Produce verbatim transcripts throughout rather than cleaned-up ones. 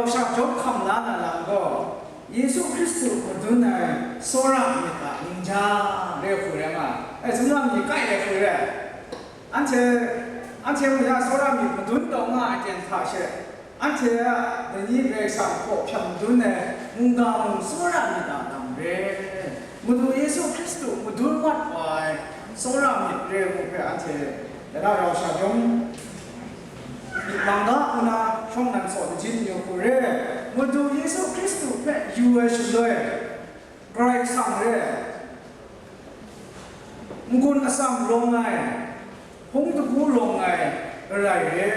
Sha jawm hkam la na lam gaw, Yesu Hkristu madun ai tsawra myit a ningja re hku rai nga ai. Ai, zumlang ni kai ai hku rai. Anhte, anhte mung ya tsawra myit madun taw nga ai ten hta she, anhte a dai ni Karai Kasang hpaw hpyang madun ai mungga mung tsawra myit a lam re. Madu Yesu Hkristu madun mat wa ai tsawra myit re hku hpe anhte dai na rau sha jawm, myit mang ga nna shawng nan saw majin yu hku re. Madu Yesu Hkristu hpe yu ai shaloi, Karai Kasang re, n-gun atsam rawng ai, hpung dagu rawng ai, Karai re.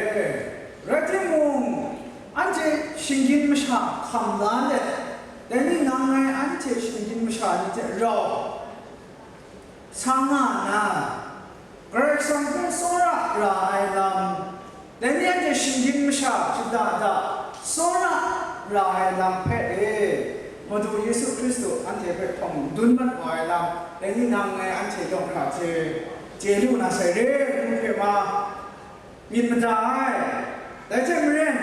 Rai timung, anhte shinggyim masha hkam la let, dai ni nang ngai anhte shinggyim masha ni hte rau sa nga nna, Karai Kasang hpe tsawra ra ai lam, dai ni anhte shinggyim masha shada da tsawra ra ai lam hpe e, Madu Yesu Hkristu anhte hpe hpawng dun mat wa ai lam, dai ni nang ngai anhte yawng hkra hte chye lu na sai re, ngu hpe ma myit mada ai. Dai hte maren,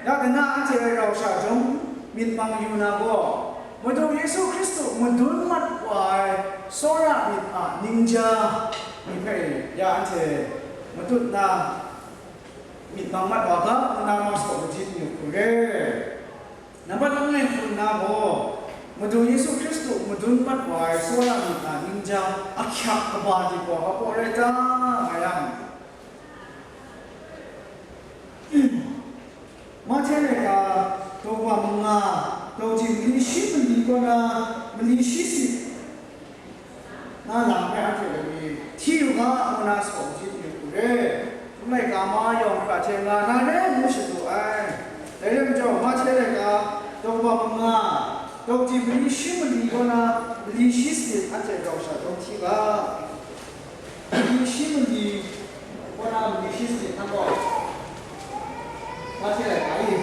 ya dana anhte rau sha jawm myit mang yu na gaw, Madu Yesu Hkristu madun mat wa ai tsawra myit a ningja ni hpe ya anhte matut na myit mang mat wa ga, nna ma saw majin yu hku re. Nambat langai hku nna gaw, Madu Yesu Hkristu madun mat wa ai tsawra myit a ningja ahkyak kaba di gaw apaw rai ta, nga yang, Mahte laika, daw kaba manga, daw jin mali shi mali kaw na, mali shi sit na lam hpe anhte lani hti yu ga, ngu na saw jin yu hku re. Hkum laika ma yawng hkra hte nga na re ngu shadu ai. Dai rai majaw, Mahte laika, daw kaba manga, daw jin mali shi mali kaw na, mali shi sit anhte rau sha tawn hti ga. Mali shi mali kaw na mali shi sit nang gaw, Mahte laika i,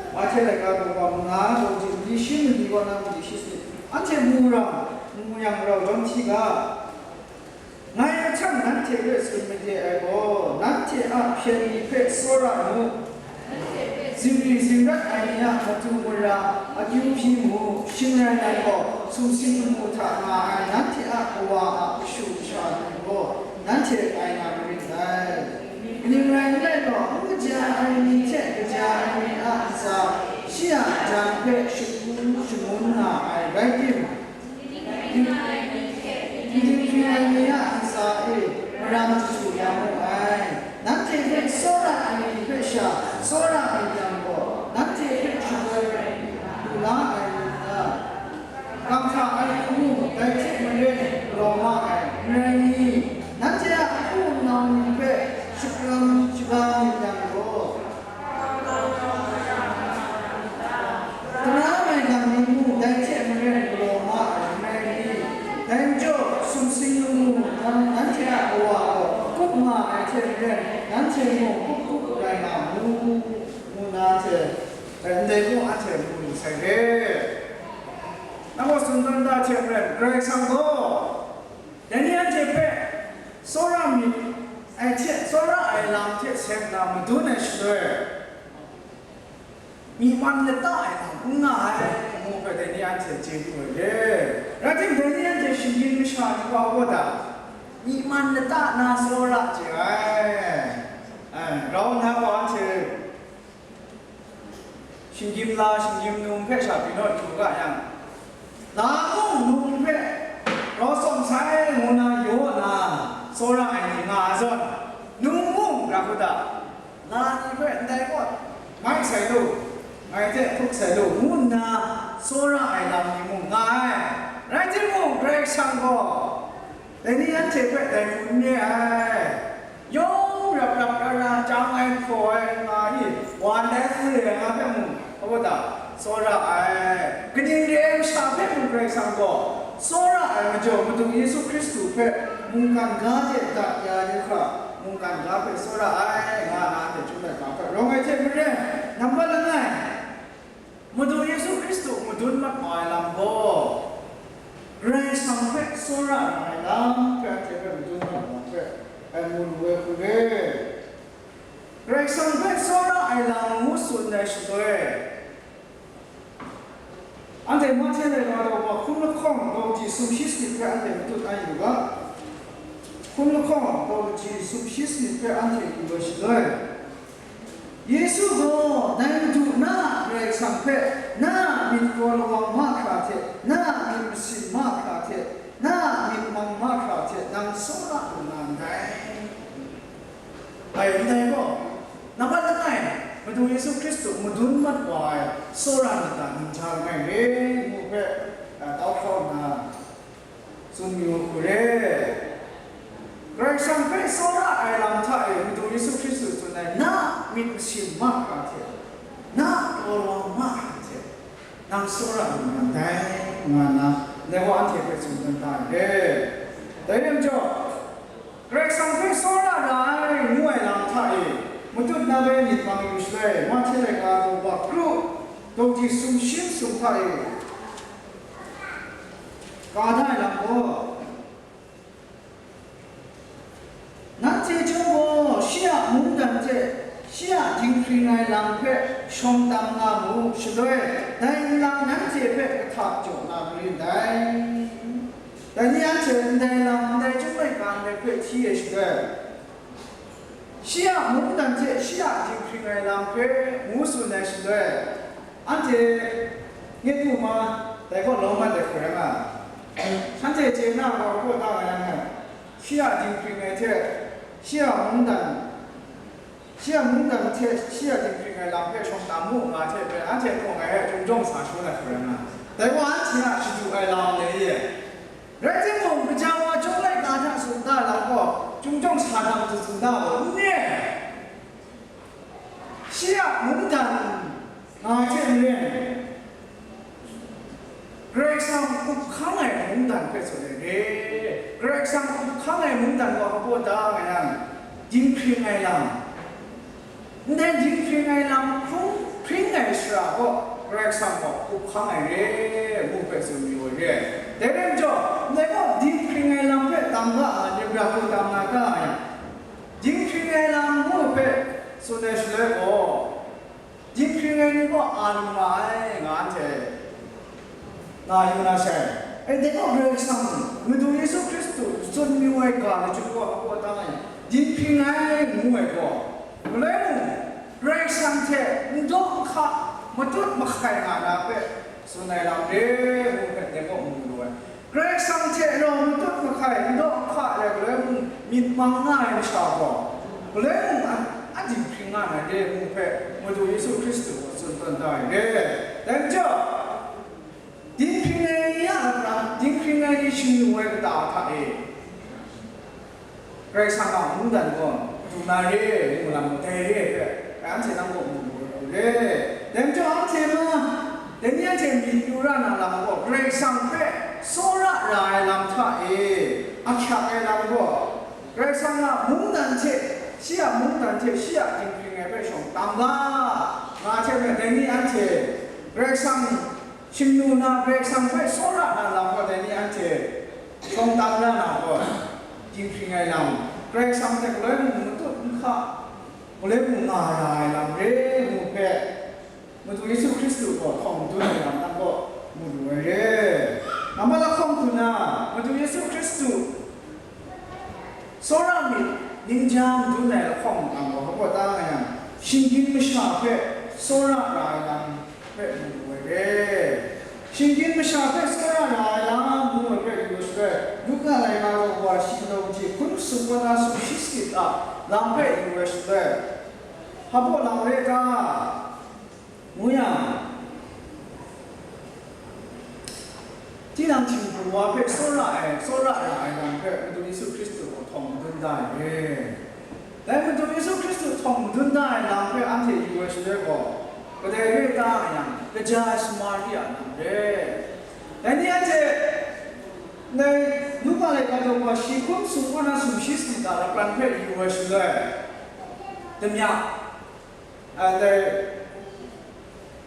Mahte laika daw kaba manga, daw jin mali shi mali kaw na mali shi sit, anhte mu ram, mu yang rau jawm hti ga. Ngai ahkang nanhte hpe tsun made ai gaw, nanhte a hpyen ni hpe tsawra mu. Zingri zingrat ai ni a matu mara, akyu hpyi mu, shing rai ngai gaw, sumsing lamu hta nga ai nanhte a kawa a kashu kasha ni gaw, nanhte tai na marin dai. Kaning rai nme law, n kaja ai ni hte kaja ai ni a ntsa, shi a jan hpe shagu shangun nga ai rai tim, Dinghpring ai ni a ntsa e maram chyu ya mu ai. Nanhte hpe tsawra ai ni hpe sha tsawra ai yang gaw, nanhte hpe shadawn lu la ai ni ta? Kam hta ai ni mung dai hte maren galaw ma ai, n rai ni? Nanhte a hpu nau ni hpe shakram shaga myit yang gaw, Tara maigan ni mung dai hte maren galaw nga ai n rai ni? Dai majaw, sumsing lamu nan, nanhte a kawa gaw kup nga ai hte maren, nanhte mung kup kup rai nga mu, ngu na hte, ndai gaw anhte mu lu sai re. Nang gaw tsun dan da hte maren, Karai Kasang gaw, dai ni anhte hpe tsawra myit ai hte, tsawra ai lam hte seng na madun ai shaloi, myi man lata ai lam n nga ai, ngu hpe dai ni anhte chye lu ai le. Rai timung, dai ni anhte shinggyim masha ni wa gaw da, myi man lata na tsawra chye ai. Ai, grau nna gaw anhte shinggyim la, shinggyim num hpe sha pyi naw yu ga yang, la mung num hpe rau tsawm sai ngu na yaw na tsawra ai ni nga ai zawn, num mung ra hku ta, la ni hpe ndai gaw mai sai lu, ngai hte hkrup sai lu, ngu nna tsawra ai lam ni mung nga ai. Rai timung, Karai Kasang gaw dai ni anhte hpe dai hku n re ai. Yawng rap rap ra ra, chyang ai, hkraw ai nga i, wa ndai hku re ai nga hpe mung, a wa ta, tsawra ai. Kaning re ai masha hpe mung Karai Kasang gaw tsawra ai majaw, Madu Yesu Hkristu hpe mungkan ga de dat ya ai hkra, mungkan ga hpe tsawra ai, nga na anhte chyum ai hpa hpe rawng ai hte maren, nambat langai, Madu Yesu Hkristu madun mat wa ai lam gaw, Karai Kasang hpe tsawra ra ai lam hpe anhte hpe madun mat wa hpe, ngai mu lu ai hku re. Karai Kasang hpe tsawra ai lam ngu tsun dai shaloi, anhte Mahte laika daw hpung lahkawng daw ji sumshi sanit hpe anhte matut ai yu ga. Hpung lahkawng daw ji sumshi sanit hpe anhte yu ai shaloi, Yesu gaw, dai Madu na a Karai Kasang hpe na a myit kraw lawang mahkra hte, na a myit masin mahkra hte, na a myit mang mahkra hte nang tsawra lu na ndai. Ai, ndai gaw, nambat langai, Madu Yesu Hkristu madun mat wa ai tsawra myit a ningja langai re ngu hpe, a, tau hkau nna, tsun yu hku re. Karai Kasang hpe tsawra ai lam hta e Madu Yesu Hkristu tsun ai, na a myit masin mahkra hte, na a kraw lawang mahkra hte, nang tsawra lu na ndai, nga nna, ndai gaw anhte hpe tsun dan da ai re. Dai rai majaw, Karai Kasang hpe tsawra ra ai ngu ai lam hta e, matut na bai myit mang yu shaloi, Mahte laika daw hpung, daw ji sumshi masum hta e, ka da ai lam gaw, nanhte chyawm gaw shi a mungdan hte shi a dinghpring ai lam hpe shawng tam nga mu, shaloi dai nlang nanhte hpe kahta jaw na mari ndai. Dai ni anhte ndai lam, ndai chyum laika ndai hpe hti ai shaloi, shi a mungdan hte shi a dinghpring ai lam hpe ngu tsun ai shaloi, anhte ngut mu ma, dai gaw lawm mat ai hkoi rai nga ai. Shanhte chye na gaw, hpaw da nga yang e, shi a dinghpring ai hte, shi a mungdan, shi a mungdan hte shi a dinghpring ai lam hpe shawng tam mu nga hte maren, anhte hpawng ai hte chyum jawng sa shangun ai hkoi rai nga ai. Dai gaw anhte a shadu ai lam le i? Rai timung, kaja wa chyum laika hta tsun da lam gaw, chyum jawng sa na matu tsun da gaw, n re ai. Shi a mungdan nga hte maren, Karai Kasang up hkang ai mungdan hpe tsun ai re. Karai Kasang up hkang ai mungdan gaw hpaw da nga yang, dinghpring ai lam. Ndai dinghpring ai lam hkrung hpring ai shara gaw Karai Kasang gaw up hkang ai re, ngu hpe tsun mayu ai re. Dai rai majaw, ndai gaw dinghpring ai lam hpe tam ga ai ni, bra hku tam na ta ai? Dinghpring ai lam ngu hpe tsun ai shaloi gaw, dinghpring ai ni gaw a lu nga ai, nga anhte na yu na sai. E, dai gaw Karai Kasang, Madu Yesu Hkristu tsun mayu ai ga lachyum gaw hpaw da ai, dinghpring ai ngu ai gaw, malai mung, Karai Kasang hte n daw n hka, matut mahkai nga na hpe tsun ai lam re ngu hpe dai gaw mu lu ai. Karai Kasang hte rau matut mahkai, n daw n hka ai galoi mung myit mang nga ai masha gaw, galoi mung a, a dinghpring nga ai re ngu hpe Madu Yesu Hkristu gaw tsun tawn da ai re. Dai majaw, dinghpring ai ni a lapran, dinghpring ai ni shingnu ai kata hta e, Karai Kasang a mungdan gaw du na re, ngu lam gaw dai re ai hpe, anhte nang kaw mu lu ai re. Dai majaw anhte ma, dai ni anhte myit yu ra na lam gaw, Karai Kasang hpe tsawra ra ai lam hta e, ahkyak ai lam gaw, Karai Kasang a mungdan hte, shi a mungdan hte shi a dinghpring ai hpe shawng tam ga, nga hte maren, dai ni anhte Karai Kasang shingnu na Karai Kasang hpe tsawra na lam gaw, dai ni anhte shawng tam ra na gaw, dinghpring ai lam, Karai Kasang hte galoi mung matut n hka, galoi mung nga ra ai lam re ngu hpe, Madu Yesu Hkristu gaw htawng madun ai lam nang gaw mu lu ai re. Nambat lahkawng hku na, Madu Yesu Hkristu tsawra myit ningja madun ai lahkawng lam gaw hpaw da nga yang, shinggyim masha hpe tsawra ra ai lam hpe mu lu ai re. Shinggyim masha hpe tsawra ra ai lam ngu ai hpe yu shaloi, Luka laika daw hpung shi daw ji hkun sumsum kaw na sumshi sanit a lam hpe yu ai shaloi, hpaw lam re ta? Ngu yang, tinang htingbu wa hpe tsawra ai, tsawra ra ai lam hpe Madu Yesu Hkristu gaw htawng madun da ai re. Dai Madu Yesu Hkristu htawng madun da ai lam hpe anhte yu ai shaloi gaw, kadai re ta nga yang, kaja ai Samari a lam re. Dai ni anhte, dai Luka laika daw hpung shi hkun sumsum kaw na sumshi sanit a lapran hpe yu ai shaloi, damya, a, dai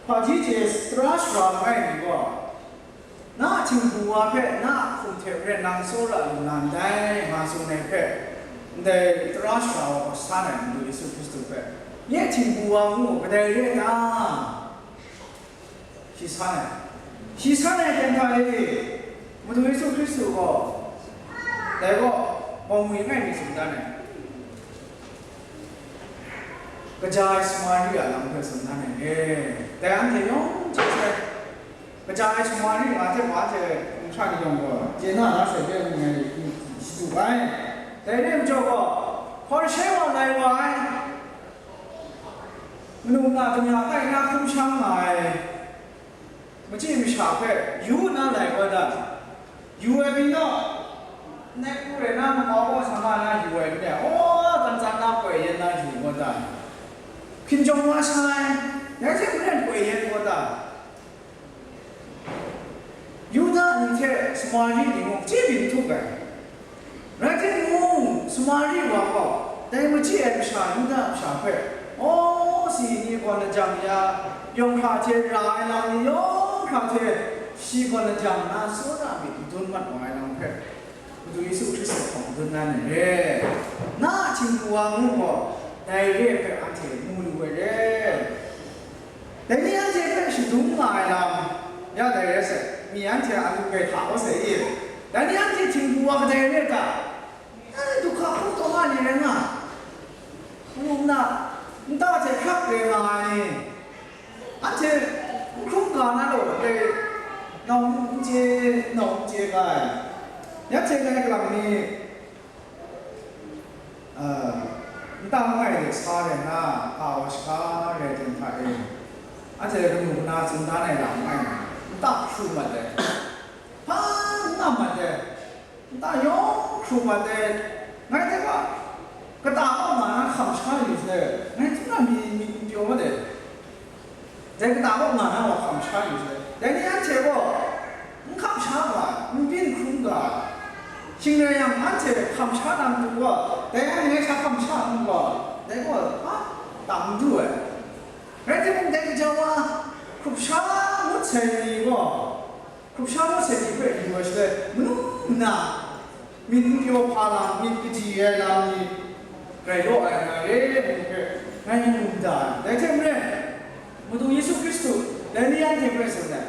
hpaji chye tara shara langai mi gaw, na a htingbu wa hpe na a hkum hte maren nang tsawra lu na ndai, nga tsun ai hpe, ndai tara shara wa gaw san ai Madu Yesu Hkristu hpe, nye htingbu wa ngu, kadai re ai ta? Shi san ai. Shi san ai hte hta e, Madu Yesu Hkristu gaw, dai gaw, bawng mi ngai mi tsun dan ai. Kaja ai Samari a lam hpe tsun dan ai. E, dai anhte yawng hte sai, kaja ai Samari nga hte wa hte hkungshra ni yawng gaw, chye na na sai hpe ngai shi du ai. Dai re ai majaw gaw, Hparishe wa lai wa ai, manu na damya tai na hkum shang nga ai, machyi masha hpe yu nna lai kau da, yu ai mi naw, nnek hku rai na, makau kaw sa nga na yu ai mi, aw, tsan tsan na poi yen na yu kau da, hkinjawng wa sa ai, rai hte maren poi yen kau da, Yuda ni hte Samari ni mung chye byin htuk ai. Rai timung, Samari wa gaw dai machyi ai masha Yuda masha hpe, aw, si ni gaw lajang ya, yawng hkra hte ra ai lam ni yawng hkra hte shi gaw lajang na, tsawra myit madun mat wa ai lam hpe, Madu Yesu Hkristu hkawm dun na ni re, na a htingbu wa ngu gaw, dai re ai hpe anhte mu lu ai re. Dai ni anhte hpe shadum nga ai lam, ya dai rai sai, mi anhte a lu bai hta wa sai i, dai ni anhte htingbu wa kadai re ta? Ai, du hka hkrum taw nga ni rai nga, ngu nna, nta hte hkrak re nga ai ni, anhte n hkrum ga na law, dai nau n chye, nau n chye ga ai, ya hte ngai galang ni, a, nta langai de sa rai nna, ga wa shaga rai ten hta e, anhte kanu kana tsun dan ai lam langai, nta hkru mat ai, hpa n nga mat ai, nta yawng hkru mat ai, ngai hte ga, kata kaw nga na hkam sha yu sai, ngai hta na mi, mi n pyaw mat ai. Dai kata kaw nga na wa hkam sha yu sai, dai ni anhte gaw n hkam sha ga, n byin hkrum ga, shing rai yang, anhte hkam sha na matu gaw, dai yang ngai sha hkam sha n ga, dai gaw, a, dang n du ai. Rai timung, dai gaja wa hkrup sha ngut sai ni gaw, hkrup sha ngut sai ni hpe yu ai shaloi, manu nna myit n pyaw hpa lam, myit kaji ai lam ni rai law ai nga re ai ni hpe ngai mu da ai. Dai hte maren, Madu Yesu Hkristu dai ni anhte hpe tsun ai,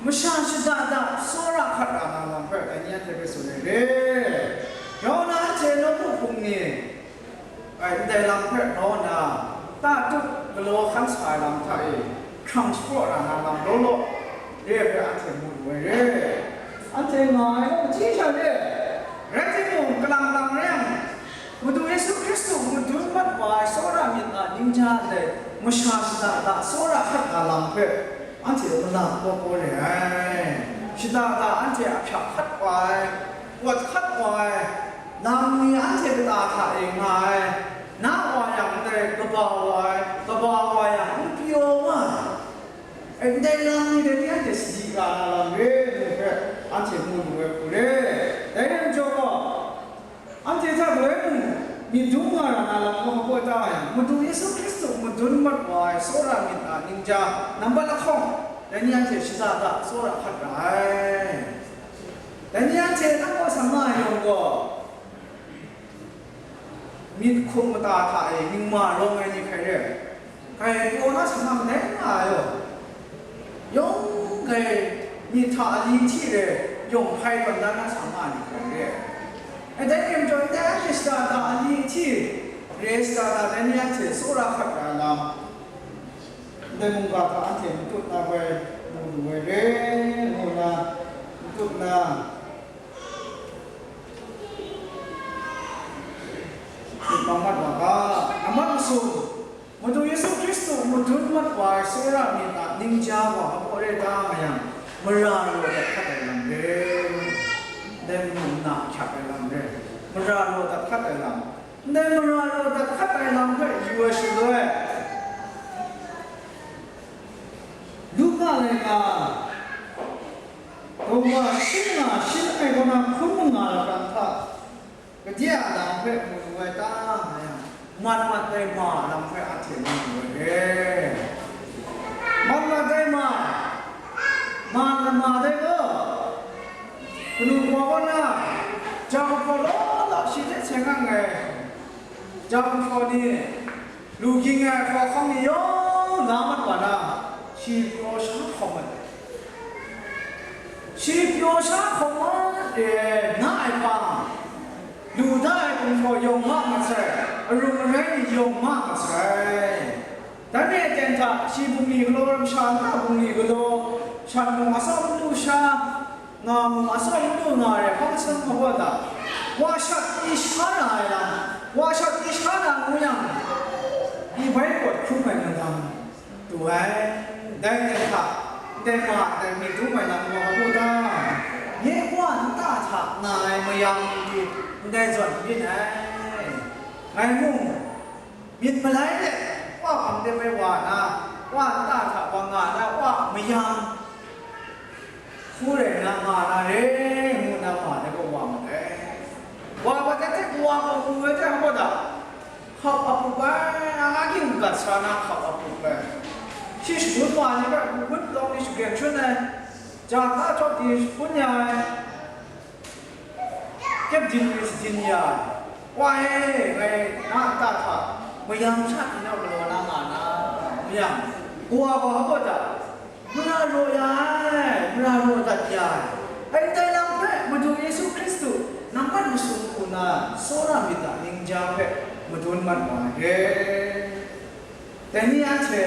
masha shada da tsawra hkat ra na lam hpe dai ni anhte hpe tsun ai re. Yawna anhte nawku hpung ni, Ai, ndai lam hpe grau nna, ta tut galaw hkan sa ai lam hta e, hkrang shapraw ra na lam law law re ai hpe anhte mu lu ai re. Anhte nga ai gaw machyi sha re. Rai timung, kalang lang rai yang, Madu Yesu Hkristu madun mat wa ai tsawra myit a ningja ndai masha shada da tsawra hkat na lam hpe anhte malap kawp kau re ai. Shada da anhte a hpyak hkat wa ai, pawt hkat wa ai, Nang ni anhte kata hta e nga ai, na wa yang ndai kaba wa ai, kaba wa yang n pyaw nga ai. E, ndai lam ni dai ni anhte sadi ra na lam re ai ni hpe anhte mu lu ai hku re. Dai rai majaw gaw, anhte hta galoi mung myit dum nga ra na lam gaw mabaw ta yang, Madu Yesu Hkristu madun mat wa ai tsawra myit a ningja nambat lahkawng, dai ni anhte shada da tsawra hkat ra ai. Dai ni anhte nang kaw sa nga ai yawng gaw, myit hkum mata hta e nyingma rawng ai ni hkrai re ai. Grai pyaw na sa nga madai nga ai gaw, yawng grai myit hta ali hti re yawng hpai tawn dan na sa nga ai ni hkrai re ai. Dai rai majaw, ndai anhte shada da ali hti re shada da, dai ni anhte tsawra hkat ra ai lam, ndai mungga hta anhte matut na bai mu lu ai re, ngu na matut na, Myit mat wa ga, amat masum, Madu Yesu Hkristu madun mat wa ai tsawra myit a ningja wa mabaw re ta nga yang, mara raw dat hkat ai lam re, ndai manu nna hkyak ai lam re, mara raw dat hkat ai lam, ndai mara raw dat hkat ai lam hpe yu ai shaloi, Luka laika, Kawa shin nga shin ai kaw na hkun manga lakang hta, kadai a lam hpe mu lu ai ta nga yang, mat mat dai ma a lam hpe anhte mu lu ai re. Mat mat dai ma, ma lama dai gaw, kanu kaw kaw na, ja kahpraw law law shi hte seng ang ai, ja kahpraw ni, lu ging ai hkawhkam ni yawng la mat wa na, Shi pyaw sha hkawm ai. Shi pyaw sha hkawm ai na ai hpa, lu da ai gumhpraw yawng nga masai, arung arai ni yawng nga masai. Dai ni a ten hta, shi bungli galaw, ramsha nta bungli galaw, shan mung atsawm lu sha, nga mung atsawm lu nga ai hpang seng hkawhta, wa shat pyi sha na ai lam, wa shat pyi sha na ngu yang, i bai pawt hkrum ai mungdan du ai. Dai ten hta, ndai ma, ndai myit dum ai lam wa mu ta? Nye wa nta hta nga ai mayam ni ndai zawn byin ai. Ngai mung, myit malai let, wa hpang de bai wa na, wa nta hta wa nga na, wa mayam hku rai na nga na re, ngu na ma de gaw wa ma ai. Wa wa de hte wa gaw mu ai hte hpa da, hkap a pup ai, a ging gat sa na hkap a pup ai. Shi shangun wa ni hpe, hkut lawng ni shagren shun ai, ja hta chawp di shapun ya ai. Kyepdin ni sadin ya, wa e, ngai na nta hta mayam sha hkrinau galaw na nga na, mayam, kawa gaw hpa da, mara raw ya ai, mara raw dat ya ai. Ai ndai lam hpe Madu Yesu Hkristu nampat masum hku na tsawra myit a ningja hpe madun mat wa ai. Dai ni anhte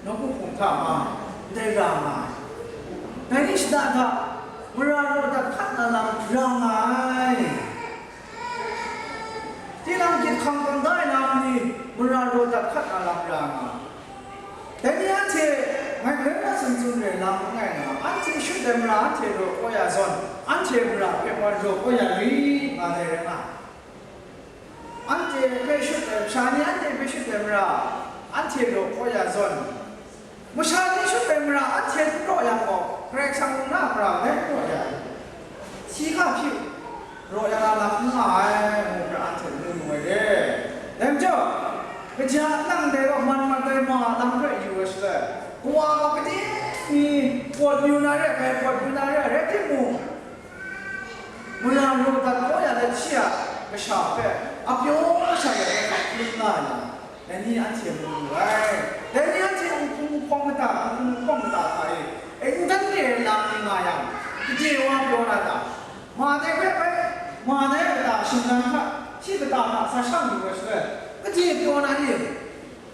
nawku hpung hta ma, ndai ra nga ai. Dai ni shada hta mara raw dat hkat na lam ra nga ai. Tinang gyit hkang tawn da ai lam ni mara raw dat hkat na lam ra nga ai. Dai ni anhte ngai grai na tsun tsun rai lam n rai nga, anhte shut ai mara anhte raw kau ya zawn, anhte mara hpe wan raw kau ya ri, nga ai rai nga ai. Anhte hpe shut ai, masha ni anhte hpe shut ai mara, anhte raw kau ya zawn, masha ni shut ai mara, anhte n raw yang gaw, Karai Kasang ngu na mara ngai n raw ya ai. Si hka hpyi raw ya na lam n nga ai, ngu hpe anhte mu lu ai re. Dai majaw, kaja nang dai gaw man mat ai ma lam hpe yu ai shaloi, kawa gaw gade mi pawt yu na re, grai pawt yu na re, rai timung, mara raw dat kau ya let shi a kasha hpe a pyaw sha ya ai hkap hkrum nga ai lam, dai ni anhte mu lu ai. Dai ni anhte wuhpung wuhpawng kata, wuhpung wuhpawng kata hta e, e, n dan re ai lam ni nga yang, gade wa pyaw na ta? Ma dai hpe bai, ma dai kata shinggan hta, shi kata hta sa shang yu ai shaloi, gade pyaw na ni?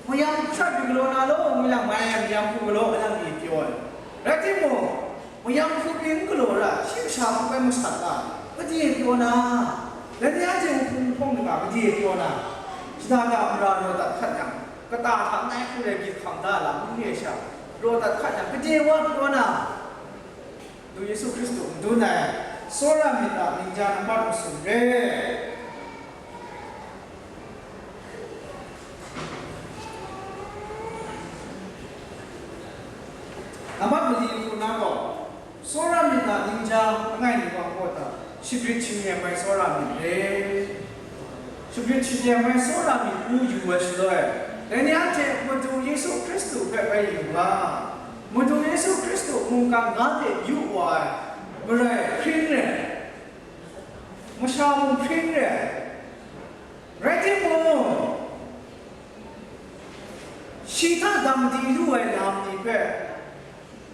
Mayam hkrat yu galaw na law, ngu yang, mai mayam hku galaw, ngu yang, myit pyaw ai. Rai timung, mayam hku pyi n galaw ra, shi masha hku bai masat ta, gade pyaw na? Dai ni anhte wuhpung wuhpawng kaga gade pyaw na? Shada hta mara raw dat hkat yang, kata hta ngai hku rai gyit hkang da lam n re ai sha, raw dat hkat yang, gade wa pyaw na? Madu Yesu Hkristu madun ai tsawra myit a ningja nampat masum re. Nampat mali hku na gaw, tsawra myit a ningja langai mi wa hpaw ta, shagrit shingyem ai tsawra myit re. Shagrit shingyem ai tsawra myit ngu yu ai shaloi, dai ni anhte Madu Yesu Hkristu hpe bai yu ga. Madu Yesu Hkristu mungkan ga de yu wa ai, marai hpring re ai, masha mung hpring re ai. Rai timung, shi hta dang di lu ai lam ni hpe,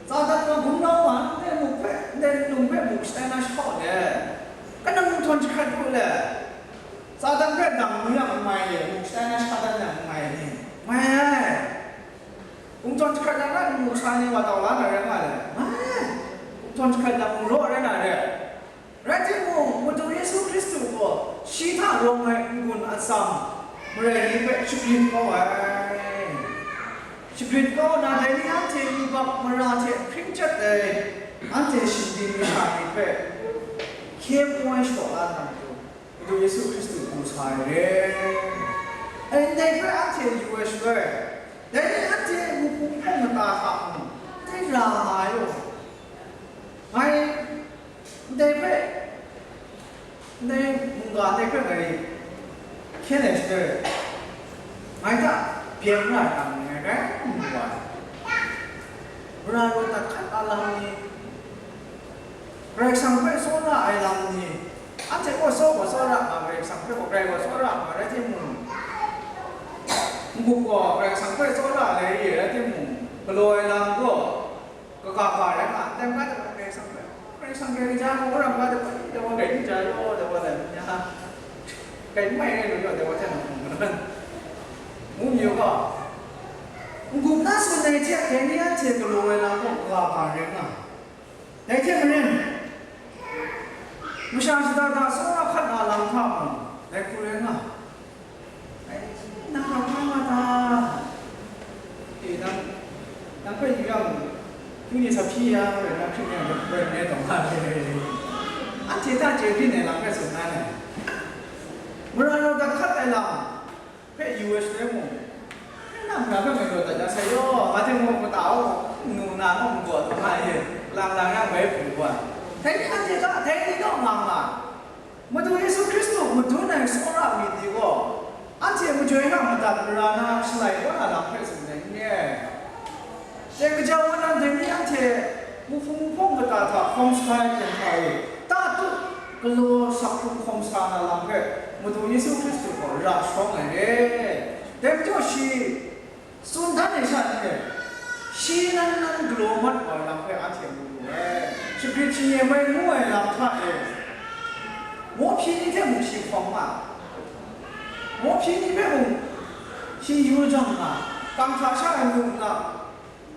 Satan gaw gumlau wa, ndai muk hpe, ndai nlung hpe muk shatai na shau let, kanang nhtawm jahkrat lu let, Satan hpe dang lu yang n mai e, muk shatai na shatan yang n mai ni? Mai ai. Kungtawng jahkrat yang na muk sha ni wa tau la na rai nga le? Mai ai. Kungtawng jahkrat yang mung raw rai na re. Rai timung, Madu Yesu Hkristu gaw shi hta rawng ai n-gun atsam marai ni hpe shagrit kau ai. Shagrit kau na, dai ni anhte yubak mara hte hpring chyat ai, anhte shinggyim masha ni hpe hkye mu ai shaw la nna matu, Madu Yesu Hkristu pru sa ai re. Ai, ndai hpe anhte yu ai shaloi, dai ni anhte wuhpung hpawng mata hta mung, ndai ra nga ai law. Ngai, ndai hpe, ndai mungga ndai hpe ngai hkyen ai shaloi, ngai hta byen ra ai lam ni ngai rai n mu ai. Mara raw dat hkat a lam ni, Karai Kasang hpe tsawra ai lam ni, anhte gaw tsawra gaw tsawra nga, Karai Kasang hpe gaw grai gaw tsawra nga, rai timung, n-gup gaw Karai Kasang hpe tsawra ai re rai timung, Galaw ai lam gaw, kaga ga rai nga, ndai ga de Karai Kasang rai, Karai Kasang rai ja gaw, wora ga de, de wa rai ni ja yaw, de wa rai ni ya. Kai mai rai lu yaw, de wa hten nang hkung ga. Ngu mi yaw ga. N-gup na tsun ai hte, dai ni anhte galaw ai lam gaw, kaga ga rai nga. Dai hte maren, masha shada da tsawra hkat na lam hta mung, dai hku rai nga. Ai, nang ram hpa nga ta? E, nang, nang hpe yu yang, hpung ni sa hpyi ya, rai na hpring yang, rai nme taw nga ai. Anhte hta chye byin ai lam hpe tsun na ai. Mara raw dat hkat ai lam hpe yu ai shaloi mung, nang mara hpe ngai raw dat ya sai yaw, nga hte mung mata u, nu na mung gaw taw nga ai, lang lang yang bai hpu wa. Dai ni anhte hta, dai ni naw nga nga. Madu Yesu Hkristu madun ai tsawra myit ni gaw, anhte majoi hta madat mara na shalai kau na lam hpe tsun ai n re. Teng kaja wa nan dai ni anhte wuhpung wuhpawng kata hta hkawm sa ai hten hta e, ta tup galaw sak hkrung hkawm sa na lam hpe Madu Yesu Hkristu gaw ra sharawng ai re. Dai majaw shi, tsun dan ai sha ni e, shi nan nan galaw mat wa ai lam hpe anhte mu lu ai. Shagrit shingye mai ngu ai lam hta e, mawhpyi ni hte mung shi hkawm nga, mawhpyi ni hpe mung shi yu jang nga, kang hta sha ai nu nna,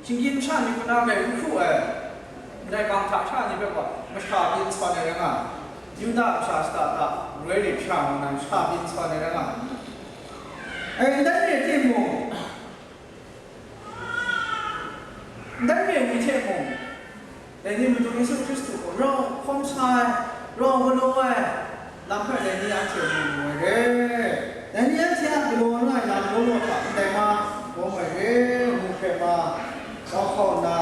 shinggyim sha ni hku na rai n hkru ai, ndai kang hta sha ni hpe gaw masha byin sawn ai rai nga, Yuda masha shada hta roi rit sha ngu na masha byin sawn ai rai nga. E, ndai re timung, ndai re ni hte mung, dai ni Madu Yesu Hkristu gaw rau hkawm sa ai, rau galaw ai lam hpe dai ni anhte mu mu ai re. Dai ni anhte a galaw ai lam law law hta ndai ma bawm ai re, mu hkre ma, kau hkau nna,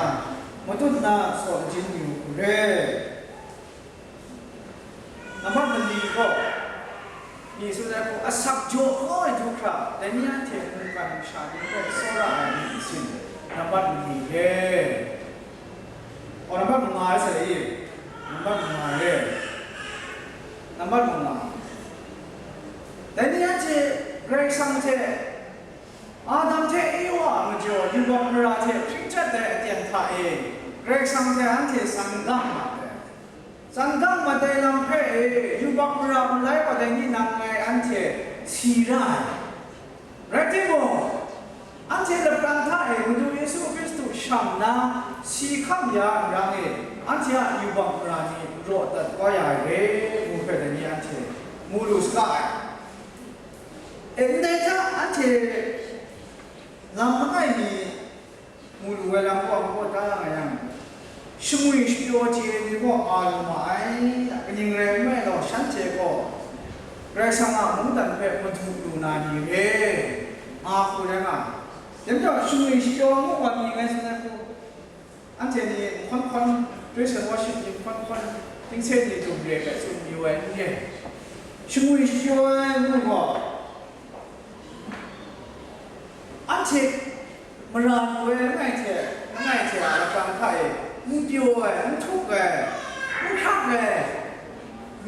matut nna saw lajin yu u re. Nambat mali gaw, Yesu dai hku asak jaw kau ai du hkra, dai ni anhte mungkan masha ni hpe tsawra ai myit masin, nambat mali re. Aw, nambat manga rai sa le i? Nambat manga re. Nambat manga. Dai ni anhte Karai Kasang hte, Adam hte Ewa a majaw yubak mara hte hpring chyat ai aten hta e, Karai Kasang hte anhte san gang ma ai. San gang mat ai lam hpe e, yubak mara malai wa dai ni nang ngai anhte si ra ai. Rai timung, anhte lapran hta e Madu Yesu Hkristu shang nna si hkam ya nrang e, anhte a yubak mara ni raw dat kau ya ai re, ngu hpe dai ni anhte mu lu saga ai. E, ndai hta anhte lam langai mi mu lu ai lam gaw, ngu ta nga yang, shamwi shapyaw chye ai ni gaw a lu ma ai, kaning rai nme law, shanhte gaw Karai Kasang a mungdan hpe madu lu na ni re, nga hku rai nga. Dai majaw, shamwi shapyaw ngu wa mi ngai tsun ai hku, anhte ni nhkawn hkawn, praise and worship ni nhkawn hkawn, tingse ni dum re hpe tsun mayu ai n re. Shamwi shapyaw ai ngu gaw, anhte mara lu ai langai hte, langai hte a lapran hta e, n pyaw ai, n htuk ai, n hkrak ai,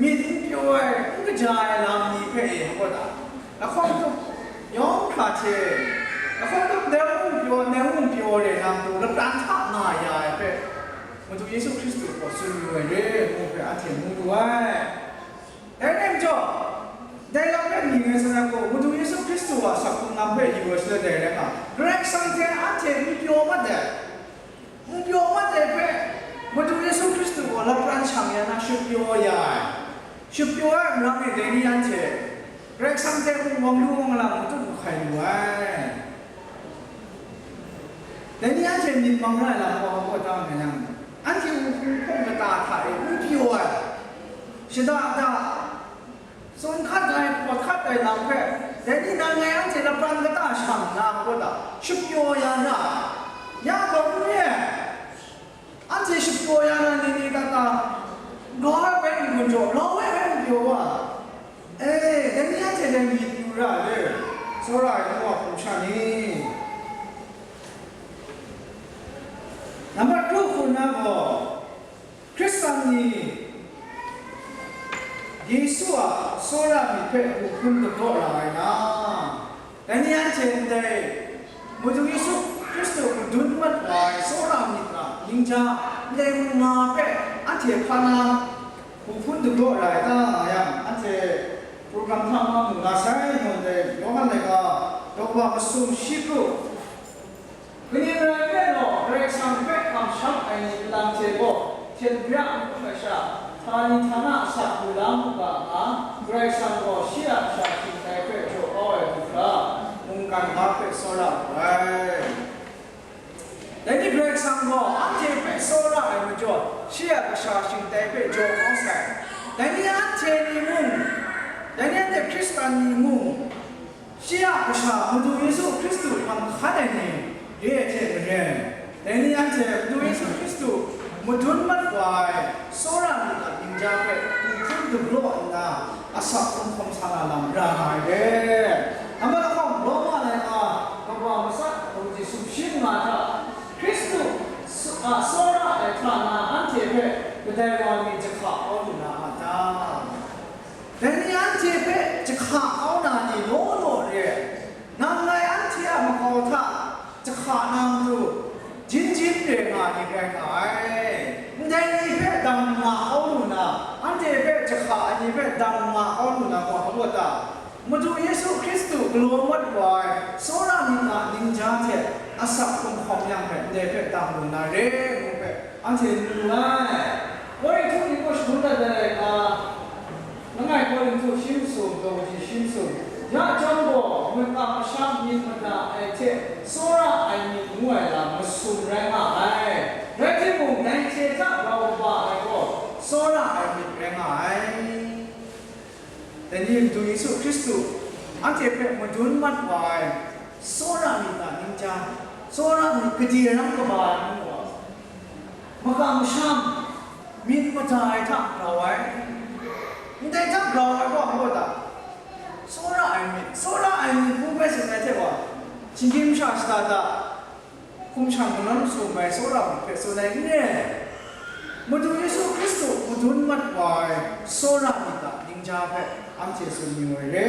myit n pyaw ai, n kaja ai lam ni hpe e, ngu ta? Lahkawng tup yawng hkra hte, lahkawng tup dai n pyaw, dai n pyaw re na matu, lapran hta nga ya ai hpe, Madu Yesu Hkristu gaw tsun yu ai re, ngu hpe anhte mu lu ai. Dai rai majaw, dai lam hpe mi ngai tsun ai gaw, Madu Yesu Hkristu a sak hkrung lam hpe yu ai shaloi dai rai nga, Karai Kasang hte anhte n pyaw mat ai. N pyaw mat ai hpe, Madu Yesu Hkristu gaw lapran shang ya na shapyaw ya ai. Shapyaw ai nrang e dai ni anhte Karai Kasang hte mung wang lu wang lam matut mahkai lu ai. Dai ni anhte myit mang ra ai lam gaw, gaw ta nga yang, anhte wuhpung hpawng kata hta e n pyaw ai, shada da, tsun hkat ai, hpawt hkat ai lam hpe, dai ni nang ngai anhte lapran kata shang nna, gaw ta, shapyaw ya ra ai. Ya gaw n re ai. Anhte shapyaw ya na ni ni ta ta, grau ai hpe n-gun jaw, grau ai hpe n pyaw wa. E, dai ni anhte dai myit yu ra ai, tsawra ai ngu a hpung sha ni? Nambat kru hku na gaw, Hkristan ni Yesu a tsawra myit hpe hku hkun kadaw ra ai na, dai ni anhte ndai Madu Yesu Hkristu madun mat wa Ai tsawra myit a ningja, ndai mung nga hpe anhte hpa na hpu hpun dagraw ra ai ta nga yang, anhte program hta ma mu nga sai, ngun dai Yawhan laika, daw kaba masum shi pru. Kaning rai nme law, Karai Kasang hpe kamsham ai ni nlang hte gaw, hten bya n hkrum ai sha, htani htana asak lu la mu ga nga, Karai Kasang gaw shi a kasha shingtai hpe jaw kau ai du hkra, mungkan ga hpe tsawra wu ai. Dai ni Karai Kasang gaw anhte hpe tsawra ai majaw, shi a kasha shingtai hpe jaw kau sai. Dai ni anhte ni mung, dai ni anhte Hkristan ni mung, shi a kasha Madu Yesu Hkristu hpang hkan ai ni re ai hte maren, dai ni anhte Madu Yesu Hkristu madun mat wa ai tsawra myit a ningja hpe hpu hpun dagraw nna, asak hkrung hkawm sa na lam ra nga ai re. Nambat lahkawng, Roma laika, kaba matsat, daw ji sumshi nga hta, Hkristu su-, a tsawra ai hta na anhte hpe kadai wa mi jahka kau lu na a ta? Dai ni anhte hpe jahka kau na ni law law re ai. Nang ngai anhte a makau hta jahka na matu, jin jin re nga ni rai nga ai. Ndai ni hpe dang nga kau lu na, anhte hpe jahka ai ni hpe dang nga kau lu na gaw, ngu ta? Madu Yesu Hkristu galaw mat wa ai tsawra myit a ningja hte asak hkrung hkawm yang hpe ndai hpe dang lu na re, ngu hpe anhte n mu ai. Korinhtu ni gaw shangun dat ai laika, langai Korinhtu shi masum, daw ji shi masum, ya chyawm gaw, maka masham myit mada ai hte tsawra ai myit ngu ai lam masum rai nga ai. Rai timung, dai hte hta grau kaba ai gaw, tsawra ai myit rai nga ai. Dai ni Madu Yesu Hkristu anhte hpe madun mat wa ai tsawra myit a ningja, tsawra myit gade ram kaba ai ngu gaw, maka masham myit mada ai hta grau ai, ndai hta grau ai gaw, ngu ta? Tsawra ai myit, tsawra ai myit ngu hpe tsun ai hte wa, shinggyim masha shada da, hkum shang manawn masum ai tsawra myit hpe tsun ai n re. Madu Yesu Hkristu madun mat wa ai tsawra myit a ningja hpe anhte tsun yu ai re,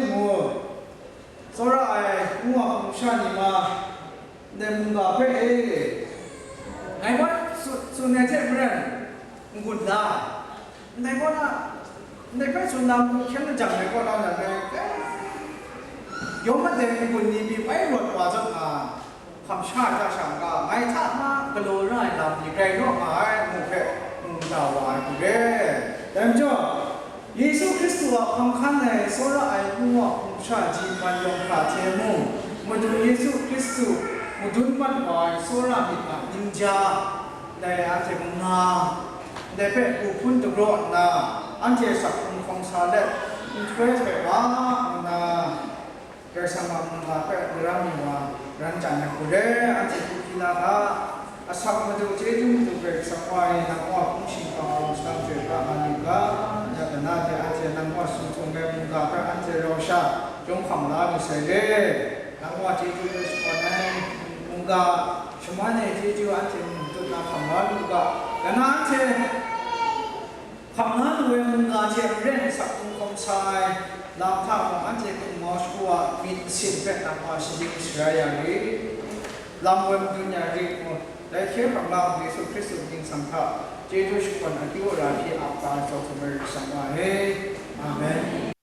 ngu. Tsawra ai ngu a hkum sha ni ma, ndai mungga hpe e, ngai gaw tsun, tsun ai hte maren, n-gun la, ndai kaw na, ndai hpe tsun na mung hkyen lajang ai kaw na, ndai hpe, yawng mat ai n-gun ni pyi bai rawt wa zawn nga, hkam sha ai hta sha n-ga, ngai hta na galaw ra ai lam ni grai naw nga ai, ngu hpe, ngu da wa ai hku re. Dai majaw, Yesu Hkristu a hpang hkan ai tsawra ai ngu a hkum sha ji man yawng hkra hte mung, Madu Yesu Hkristu madun mat wa ai tsawra myit a ningja, dai anhte mung nga, dai hpe hpu hpun dagraw nna, anhte asak hkrung hkawm sa let, nhtoi htoi wa nna, Karai Kasang a mungga hpe daram yu wa, ran chyan ai hku re, anhte hku hpyi la ga, asak madu chyeju madu Karai Kasang wa e, nang wa hpung shingkang hpung shingkang chyoi pra nga lu ga, ya dana hte anhte nang wa sumhtung ai mungga hpe anhte rau sha, chyawm hkam la lu sai re. Nang wa chyeju hpe shakawn ai mungga, shaman ai chyeju anhte mung tut na hkam la lu ga, dana anhte hkam na lu ai mungga hte maren asak hkrung hkawm sa ai lam hta mung, anhte hkum mau shagu a myit masin hpe nang wa shaning sharai ya rit, lam woi madun ya rit ngu, dai hkye hkrang la ai Yesu Hkristu mying hta chyeju shakawn akyu ara hpyi ap ga ai zawn hkum ai Karai Kasang wa e. Amen.